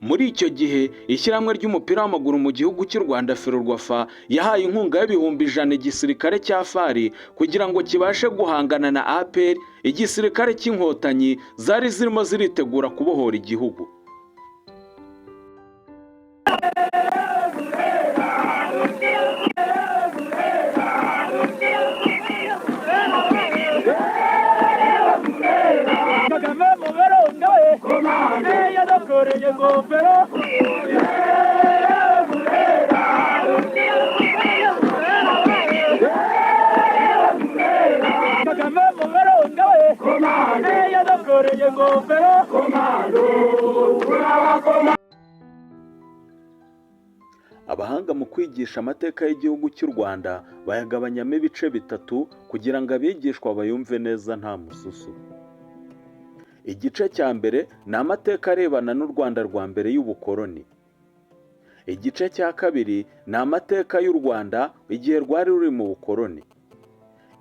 Muri icyo gihe, ishyirahamwe ry'umupira w'amaguru mu gihugu cy'u Rwanda, FERWAFA, yahaye inkunga y'100,000 igisirikare cya FAR kugira ngo kibashe guhangana na APR, igisirikare cy'Inkotanyi zari zirimo ziritegura kubohora igihugu. Kagame mubaronga we, yadukoreye ingofero. Kagame mubaronga we, yadukoreye ingofero. Abahanga mu kwigisha amateka y'igihugu cy'u Rwanda bayagabanyamo ibice bitatu kugira ngo abigishwa bayumve neza nta mususu. Igice cya mbere ni amateka arebana n'u Rwanda rwa mbere y'ubukoloni. Igice cya kabiri ni amateka y'u Rwanda igihe rwari ruri mu bukoloni.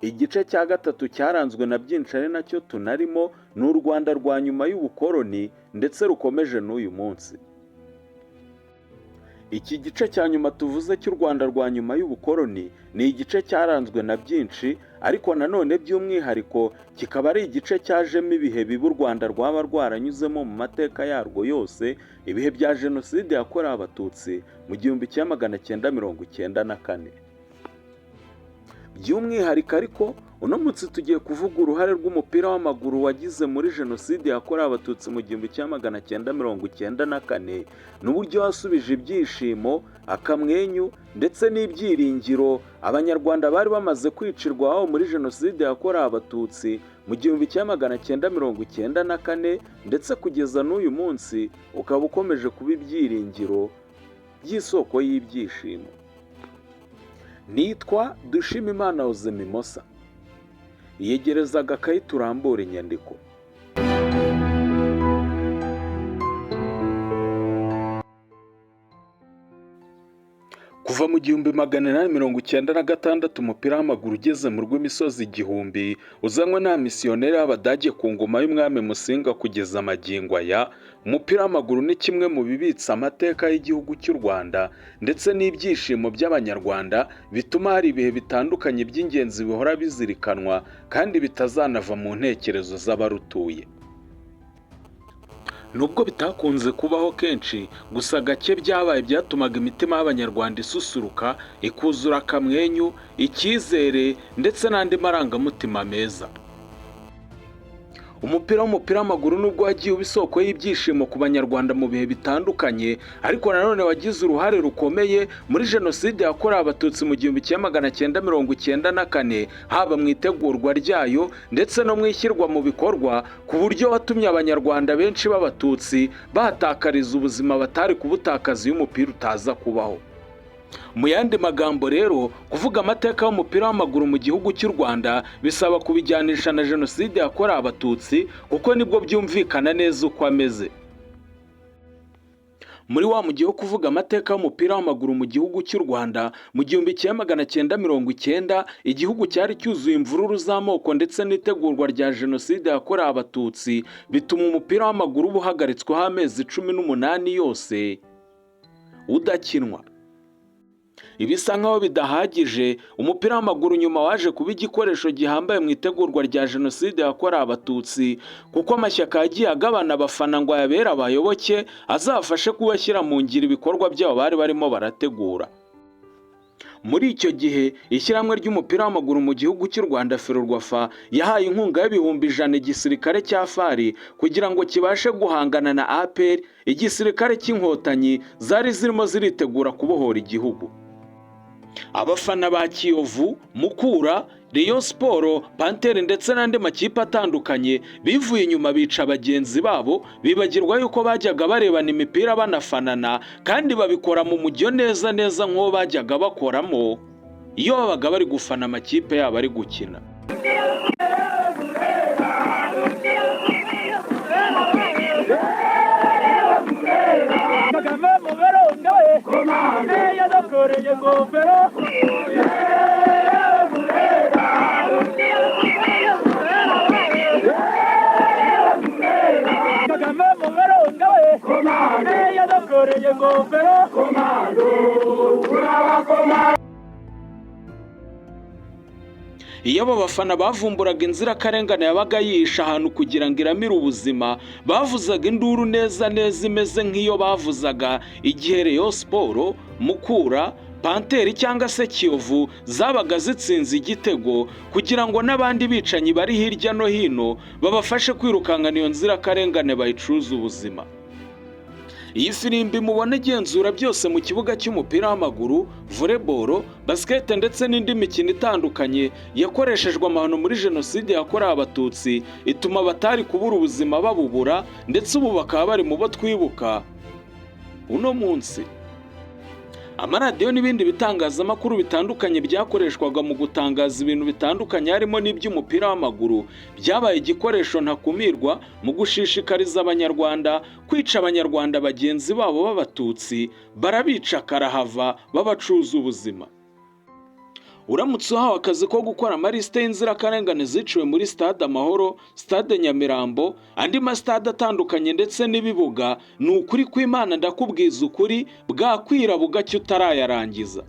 Igice cya gatatu cyaranzwe na byinshi, ari nacyo tunarimo, ni u Rwanda rwa nyuma y'ubukoloni ndetse rukomeje n'uyu munsi. Iki gice cya nyuma tuvuze cy'u Rwanda rwa nyuma y'ubukoloni ni igice cyaranzwe na byinshi, ariko nanone by'umwihariko kikaba ari igice cyajemo ibihe bibi u Rwanda rwaba rwaranyuzemo mu mateka yarwo yose, ibihe bya Jenoside yakorewe Abatutsi mu 1994. By'umwihariko ariko, uno munsi tugiye kuvuga uruhare rw'umupira w'amaguru wagize muri Jenoside yakorewe Abatutsi mu 1994, n'uburyo wasubije ibyishimo, akamwenyu ndetse n'ibyiringiro Abanyarwanda bari bamaze kwicirwa aho muri Jenoside yakorewe Abatutsi mu 1994, ndetse kugeza n'uyu munsi ukaba ukomeje kuba ibyiringiro by'isoko y'ibyishimo. Nitwa Dushimimana Mimosa. Yegereza agakayi turambura inyandiko. Kuva mu 1896, umupira w'amaguru ugeze mu rw'imisozi igihumbi uzanwe na misiyoneri b'Abadage ku ngoma y'umwami Musinga, kugeza magingo aya, umupira w'amaguru ni kimwe mu bibitse amateka y'igihugu cy'u Rwanda ndetse n'ibyishimo by'Abanyarwanda, bituma hari ibihe bitandukanye by'ingenzi bihora bizirikanwa kandi bitazanava mu ntekerezo z'abarutuye. Nubwo bitakunze kubaho kenshi, gusa gake byabaye byatumaga imitima y'Abanyarwanda isusuruka, ikuzura akamwenyu, icyizere ndetse n'andi marangamutima meza. Umupira w'amaguru, nubwo wagiye uba isoko y'ibyishimo ku Banyarwanda mu bihe bitandukanye, ariko nanone wagize uruhare rukomeye muri Jenoside yakorewe Abatutsi mu 1994, haba mu itegurwa ryayo ndetse no mu ishyirwa mu bikorwa, ku buryo watumye Abanyarwanda benshi b'Abatutsi bahatakariza ubuzima batari kubutakaza iyo umupira utaza kubaho. Mu yandi magambo rero, kuvuga amateka y'umupira w'amaguru mu gihugu cy'u Rwanda bisaba kubijyanisha na Jenoside yakorewe Abatutsi, kuko nibwo byumvikana neza uko ameze. Muri wa mugihe wo kuvuga amateka y'umupira w'amaguru mu gihugu cy'u Rwanda mu 1990, igihugu cyari cyuzuye imvururu z'amoko ndetse n'itegurwa rya Jenoside yakorewe Abatutsi, bituma umupira w'amaguru uba uhagaritsweho amezi 18 yose udakinwa. Ibisa nkaho bidahagije, umupira w'amaguru nyuma waje kuba igikoresho gihambaye mu itegurwa rya Jenoside yakorewe Abatutsi, kuko amashyaka yagiye agabana abafana ngo ayabere abayoboke, azabafashe kubashyira mu ngiro ibikorwa byabo bari barimo barategura. Muri icyo gihe, ishyirahamwe ry'umupira w'amaguru mu gihugu cy'u Rwanda, FERWAFA, yahaye inkunga y'100,000 igisirikare cya FAR kugira ngo kibashe guhangana na APR, igisirikare cy'Inkotanyi zari zirimo ziritegura kubohora igihugu. Abafana ba Kiyovu, Mukura, Rayon Sport, Panthère ndetse n'andi makipe atandukanye bivuye inyuma bica bagenzi babo, bibagirwa yuko bajyaga barebana imipira banafanana, kandi babikora mu mujyo neza neza nk'uwo bajyaga bakoramo iyo babaga bari gufana amakipe yabo ari gukina. Kagame mubaronga we, yadukoreye ingofero. Kagame mubaronga we, yadukoreye Yadukoreye ingofero. Iyo abo bafana bavumburaga inzirakarengane yabaga yihishe ahantu kugira ngo iramire ubuzima, bavuzaga induru neza neza imeze nk'iyo bavuzaga igihe Rayon Sports, Mukura, Panthère cyangwa se Kiyovu zabaga zitsinze igitego, kugira ngo n'abandi bicanyi bari hirya no hino babafashe kwirukankana iyo nzirakarengane bayicuze ubuzima. Iyi firimbi mubona igenzura byose mu kibuga cy'umupira w'amaguru, volleyball, basket ndetse n'indi mikino itandukanye, yakoreshejwe amahano muri Jenoside yakorewe Abatutsi, ituma abatari kubura ubuzima babubura, ndetse ubu bakaba bari mu bo twibuka uno munsi. Amaradiyo n'ibindi bitangazamakuru bitandukanye byakoreshwaga mu gutangaza ibintu bitandukanye harimo n'iby'umupira w'amaguru, byabaye igikoresho ntakumirwa mu gushishikariza Abanyarwanda kwica Abanyarwanda bagenzi babo b'Abatutsi, barabica karahava, babacuza ubuzima. Uramutse uhawe akazi ko gukora amalisite y'inzirakarengane ziciwe muri Stade Amahoro, Stade Nyamirambo, andi masitade atandukanye ndetse n'ibibuga, ni ukuri kw'Imana ndakubwiza ukuri, bwakwira bugacya utarayarangiza.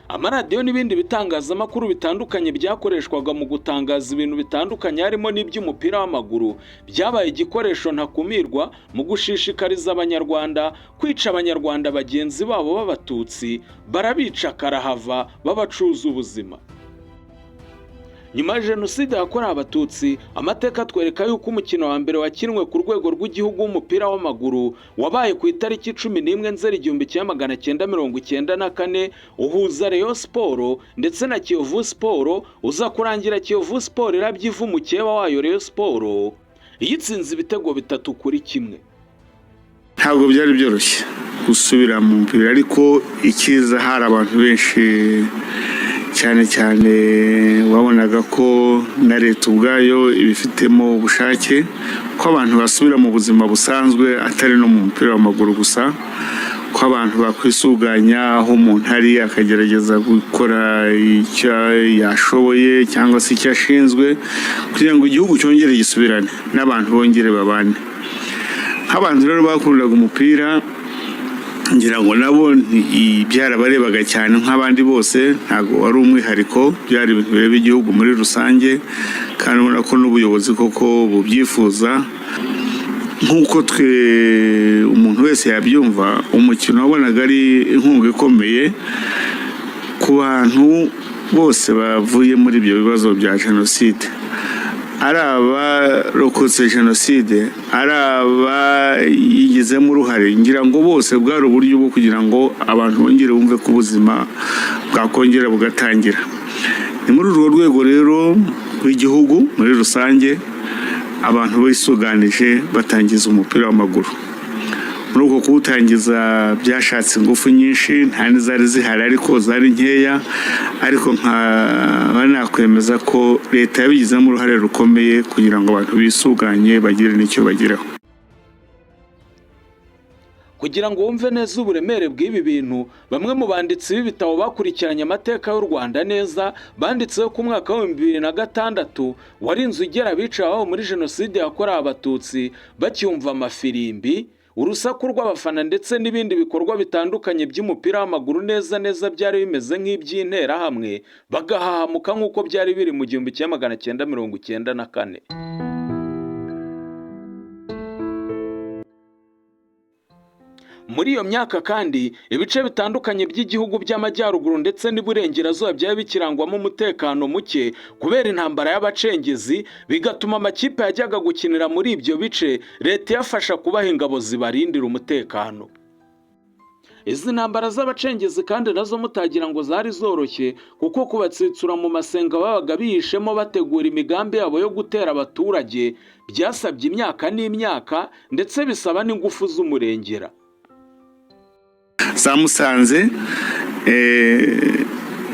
Amaradiyo n'ibindi bitangazamakuru bitandukanye byakoreshwaga mu gutangaza ibintu bitandukanye harimo n'iby'umupira w'amaguru, byabaye igikoresho ntakumirwa mu gushishikariza Abanyarwanda kwica Abanyarwanda bagenzi babo b'Abatutsi, barabica karahava, babacuza ubuzima. Nyuma ya Jenoside yakorewe Abatutsi, amateka atwereka yuko umukino wa mbere wakinwe ku rwego rw'igihugu w'umupira w'amaguru wabaye ku itariki 11 Nzeri 1994, uhuza Rayon Sports ndetse na Kiyovu Sports, uza kurangira Kiyovu Sports irabye ivu mukeba wayo Rayon Sports iyitsinze ibitego 3-1. Ntabwo byari byoroshye gusubira mu mupira, ariko icyiza hari abantu benshi, cyane cyane wabonaga ko na leta ubwayo ibifitemo ubushake ko abantu basubira mu buzima busanzwe, atari no mu mupira w'amaguru gusa, ko abantu bakwisuganya aho umuntu ari akagerageza gukora icyo yashoboye cyangwa se icyo ashinzwe, kugira ngo igihugu cyongere gisubirane n'abantu bongere babane. Nk'abantu rero bakundaga umupira, ngira ngo nabo byarabarebaga cyane nk'abandi bose, ntabwo wari umwihariko, byari ibintu bireba igihugu muri rusange, kandi ubona ko n'ubuyobozi koko bubyifuza. Nk'uko twe umuntu wese yabyumva, umukino wabonaga ari inkunga ikomeye ku bantu bose bavuye muri ibyo bibazo bya jenoside, ari abarokotse jenoside, ari abayigizemo uruhare. Ngira ngo bose bwari uburyo bwo kugira ngo abantu bongere bumve ko ubuzima bwakongera bugatangira. Ni muri urwo rwego rero rw'igihugu muri rusange abantu bisuganije batangiza umupira w'amaguru. Muri uko kuwutangiza byashatse ingufu nyinshi, nta n'izari zihari ariko zari nkeya, ariko nkaba nakwemeza ko leta yabigizemo uruhare rukomeye kugira ngo abantu bisuganye bagire n'icyo bageraho. Kugira ngo wumve neza uburemere bw'ibi bintu, bamwe mu banditsi b'ibitabo bakurikiranye amateka y'u Rwanda neza banditseho ko umwaka wa 2006 wari inzu igera abicaye aho muri Jenoside yakorewe Abatutsi bacyumva amafirimbi, urusaku rw'abafana ndetse n'ibindi bikorwa bitandukanye by'umupira w'amaguru, neza neza byari bimeze nk'iby'interahamwe, bagahahamuka nk'uko byari biri mu 1994. Muri iyo myaka kandi, ibice bitandukanye by'igihugu by'amajyaruguru ndetse n'iburengerazuba byari bikirangwamo umutekano muke kubera intambara y'abacengezi, bigatuma amakipe yajyaga gukinira muri ibyo bice leta iyafasha kubaha ingabo zibarindira umutekano. Izi ntambara z'abacengezi kandi nazo mutagira ngo zari zoroshye, kuko kubatsitsura mu masenga babaga bihishemo bategura imigambi yabo yo gutera abaturage byasabye imyaka n'imyaka, ndetse bisaba n'ingufu z'umurengera. Za Musanze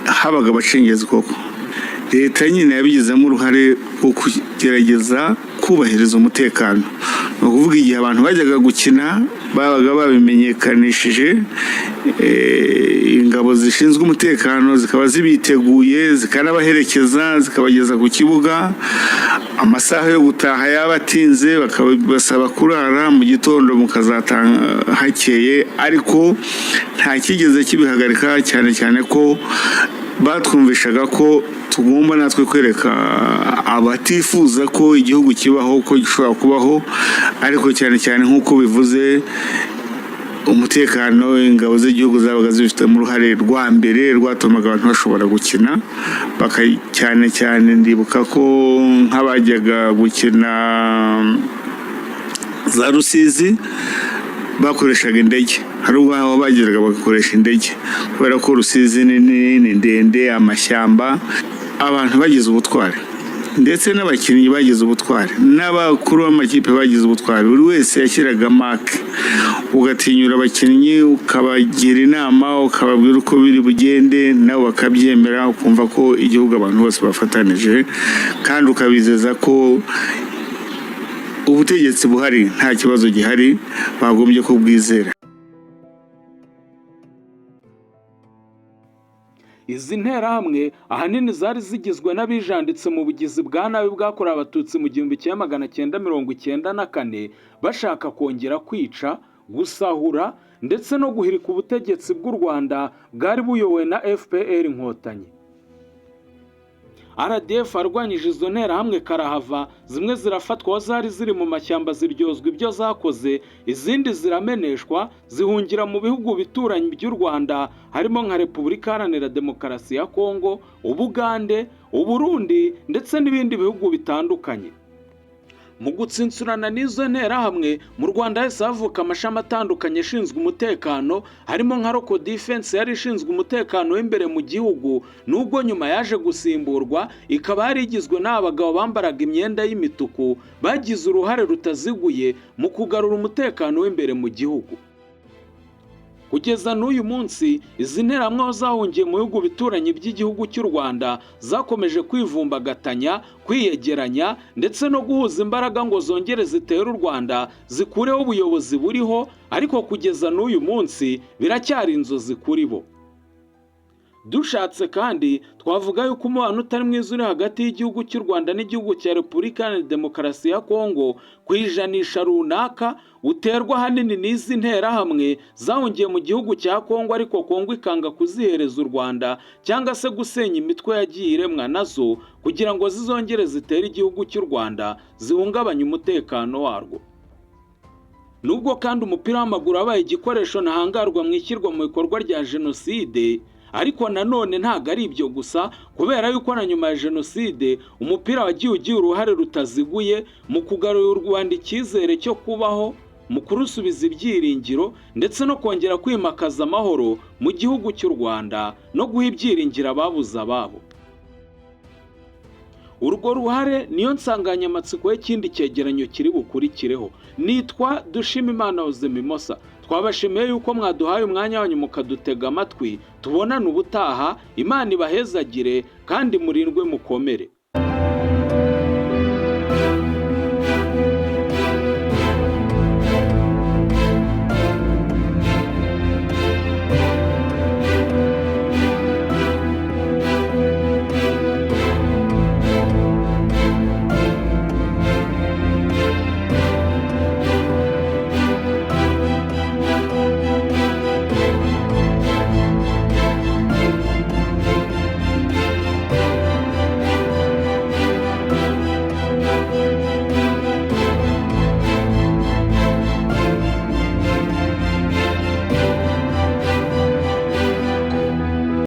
habaga abacengezi koko, leta nyine yabigizemo uruhare rwo kugerageza kubahiriza umutekano. Ni ukuvuga igihe abantu bajyaga gukina babaga babimenyekanishije, ingabo zishinzwe umutekano zikaba zibiteguye, zikanabaherekeza, zikabageza ku kibuga. Amasaha yo gutaha yaba atinze, bakabasaba kurara, mu gitondo mukazataha hakeye, ariko nta kigeze kibihagarika, cyane cyane ko batwumvishaga ko tugomba natwe kwereka abatifuza ko igihugu kibaho ko gishobora kubaho. Ariko cyane cyane, nk'uko bivuze, umutekano, ingabo z'igihugu zabaga zibifitemo uruhare rwa mbere rwatumaga abantu bashobora gukina. Cyane cyane ndibuka ko nk'abajyaga gukina za Rusizi bakoreshaga indege. Hari ubwo aho bageraga bagakoresha indege, kubera ko Rusizi ni nini, ni ndende, amashyamba. Abantu bagize ubutwari, ndetse n'abakinnyi bagize ubutwari, n'abakuru b'amakipe bagize ubutwari. Buri wese yashyiraga make, ugatinyura abakinnyi, ukabagira inama, ukababwira uko biri bugende, nabo bakabyemera, ukumva ko igihugu abantu bose bafatanije, kandi ukabizeza ko ubutegetsi buhari, nta kibazo gihari, bagombye kubwizera. Izi nterahamwe ahanini zari zigizwe n'abijanditse mu bugizi bwa nabi bwakorewe Abatutsi mu 1994, bashaka kongera kwica, gusahura ndetse no guhirika ubutegetsi bw'u Rwanda bwari buyobowe na FPR Inkotanyi. RDF arwanyije izo nterahamwe karahava, zimwe zirafatwa aho zari ziri mu mashyamba, ziryozwa ibyo zakoze, izindi zirameneshwa, zihungira mu bihugu bituranyi by'u Rwanda, harimo nka Repubulika Iharanira Demokarasi ya Kongo, Ubugande, Uburundi ndetse n'ibindi bihugu bitandukanye. Mu gutsinsurana n'izo nterahamwe, mu Rwanda hahise havuka amashami atandukanye ashinzwe umutekano, harimo nka Local Defense yari ishinzwe umutekano w'imbere mu gihugu, nubwo nyuma yaje gusimburwa, ikaba yari igizwe n'aba bagabo bambaraga imyenda y'imituku, bagize uruhare rutaziguye mu kugarura umutekano w'imbere mu gihugu. Kugeza n'uyu munsi, izi nterahamwe aho zahungiye mu bihugu bituranyi by'igihugu cy'u Rwanda zakomeje kwivumbagatanya, kwiyegeranya ndetse no guhuza imbaraga ngo zongere zitere u Rwanda, zikureho ubuyobozi buriho, ariko kugeza n'uyu munsi biracyari inzozi kuri bo. Dushatse kandi twavuga yuko umubano utari mwiza uri hagati y'igihugu cy'u Rwanda n'igihugu cya Repubulika Iharanira Demokarasi ya Kongo ku ijanisha runaka uterwa ahanini n'izi nterahamwe zahungiye mu gihugu cya Kongo, ariko Kongo ikanga kuzihereza u Rwanda cyangwa se gusenya imitwe yagiye iremwa nazo kugira ngo zizongere zitere igihugu cy'u Rwanda, zihungabanye umutekano warwo. Nubwo kandi umupira w'amaguru wabaye igikoresho ntahangarwa mu ishyirwa mu bikorwa rya jenoside, ariko nanone ntabwo ari ibyo gusa, kubera yuko na nyuma ya jenoside umupira wagiye ugira uruhare rutaziguye mu kugarurira u Rwanda icyizere cyo kubaho, mu kurusubiza ibyiringiro ndetse no kongera kwimakaza amahoro mu gihugu cy'u Rwanda no guha ibyiringiro ababuze ababo. Urwo ruhare niyo nsanganyamatsiko y'ikindi cyegeranyo kiri bukurikireho. Nitwa Dushimimana Jose Mimosa. Twabashimiye yuko mwaduhaye umwanya wanyu mukadutega amatwi. Tubonane ubutaha, Imana ibahezagire kandi murindwe mukomere.